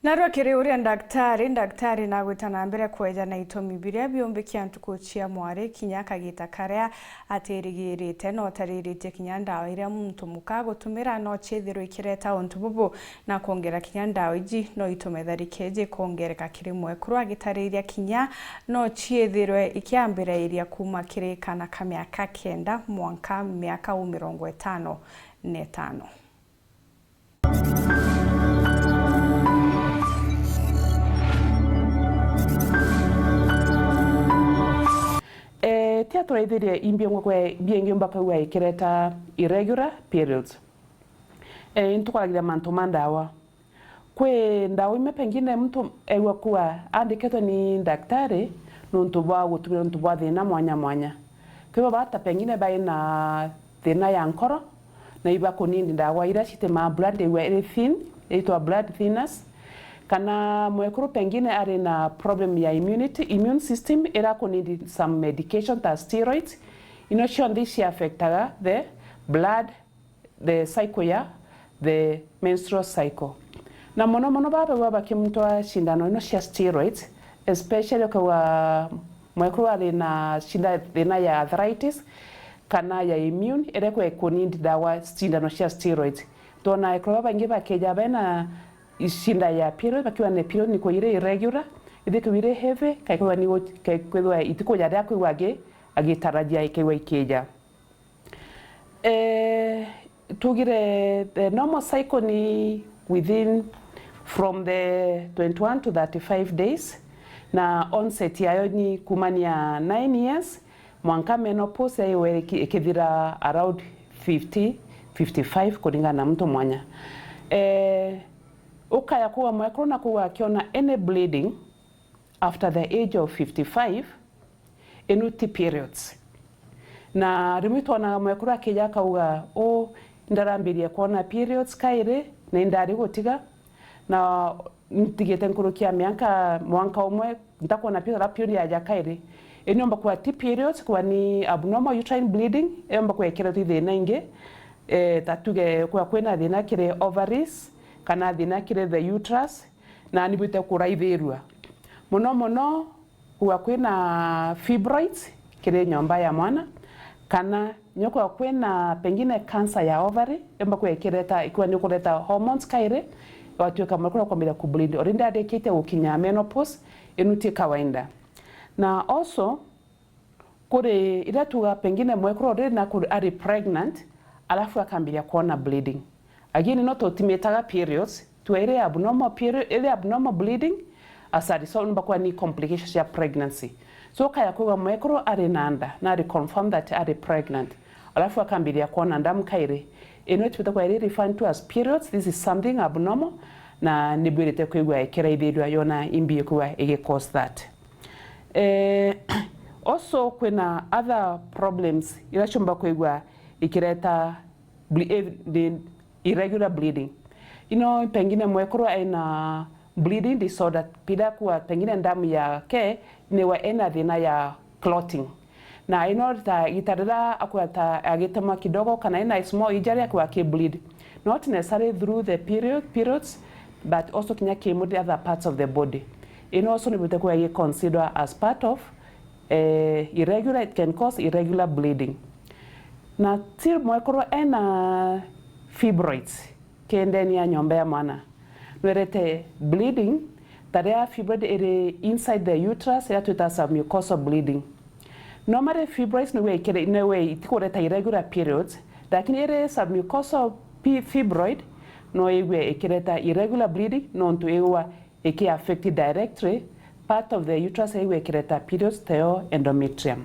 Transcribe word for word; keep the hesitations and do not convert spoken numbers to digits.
Narua kiri uria ndaktari, ndaktari nagwita na mbere kweja na itumi biria biumbikia ntuku cia mwari kinya kagita karia atirigirite, na utariritie kinya ndawa iria muntu muka agutumira no ciithirwe ikireta untu bubu, na kwongera kinya ndawa iji no itume tharike iji kwongereka kiri mwekuru, agitariria kinya no ciithirwe ikiambirairia kuuma kiri kana ka miaka kenda mwanka miaka u mirongo itano na itano. Eh, tia turaithirie imbi ngwe kwe biengi umba kwigua ikireta irregular periods. Eh, ntukwaragiria mantu ma ndawa. Kwi ndawa imwe pengine muntu aigua kuwa andikitwe ni ndaktari nuntu bwa gutumira nuntu bwa thina mwanya mwanya. Kwi baba ta pengine bai na thina ya nkoro, na ibakunindi ndawa iria citimaa blood igua iri thin, itwa blood thinners. Kana mwekuru pengine ari na problem ya immunity, immune system, ira kunindi some medication ta steroids. Ino cionthe ici affectaga the blood, the cycle ya the menstrual cycle. Na mono mono baba bagua bakimutwa cindano ino cia steroids, especially ukauga mwekuru ari na shinda, thina ya arthritis kana ya immune, iria kwe kunindi ndawa cindano cia steroids. Twona ekuru babaingi bakeja bena shinda ya period, bakiwa na period ni kwire irregular, ithikirwa iri heavy, kaikwa ni kaikwa itikuja ria kwigua agi-, agitarajia ikigwa ikija. Eh, tugire the normal cycle ni within from the twenty-one to thirty-five days, na onset yayo ni kumania nine years, mwanka menopause yayo iki-, ikithira around fifty, fifty-five, kuringana na muntu mwanya. Eh, ukaya kuwa mwekuru na kuwa akiona any bleeding after the age of fifty-five, inu ti periods. Na rimwe twonaga mwekuru akija akauga, "U, ndarambirie kwona periods kairi, na indari gutiga, na ntigite nkuruki ya mianka mwanka umwe ntakwona periods, alafu period yaja kairi." Ino yomba kuwa ti periods, kuwa ni abnormal uterine bleeding, yomba kwekera tu thina ingi, eh, ta tuge kuwa kwina thina kiri ovaries, kana thina kiri the uterus, na nibwite kuraithirua. Mono mono, kuwa kwina fibroids kiri nyomba ya mwana, kana nyokwa kwina pengine cancer ya ovary, yomba kwikireta, ikiwa ni kureta hormones kairi, watuika mwekuru kwambira kubleed. Already arikitie gukinya menopause, inu ti kawaida. Na also, kuri iria tuga pengine mwekuru already na kuri ari pregnant, alafu akambiria kuona bleeding. Again, no tutimitaga periods, tuga iri abnormal period, iri abnormal bleeding, as a result, numba kwa ni complications ya pregnancy. So, kaya kwigua mwekuru ari na nda, na ari confirm that ari pregnant, alafu akambiria kuona ndamu kairi, ino itwita kwa iri referred to as periods, this is something abnormal, na nibwirite kwigua ikiraithirua yona imbi kwigua igi cause that. Eh, also, kwina other problems ira ciumba kwigua ikireta ble-, eh, the irregular bleeding. Ino pengine mwekuru ena bleeding disorder, pira kuwa pengine damu yake niwa ena thina ya clotting. Na ino ta gita rira akuwa ta agitema kidogo kana ena small injury akuwa ki bleed. Not necessarily through the period, periods, but also kinya ki the other parts of the body. Ino also nibwite kuwa gi consider as part of eh, irregular, it can cause irregular bleeding. Na ti mwekuru ena fibroids ki ndeni ya nyomba ya mwana, nwirite bleeding, ta ria fibroid iri inside the uterus, ira twita submucosal bleeding. Normally fibroids niwe ikire, niwe itikureta irregular periods, lakini iri submucosal pi-, fibroid no igue ikireta irregular bleeding, nontu igwa iki affect directly part of the uterus, igwe ikireta periods, teo endometrium.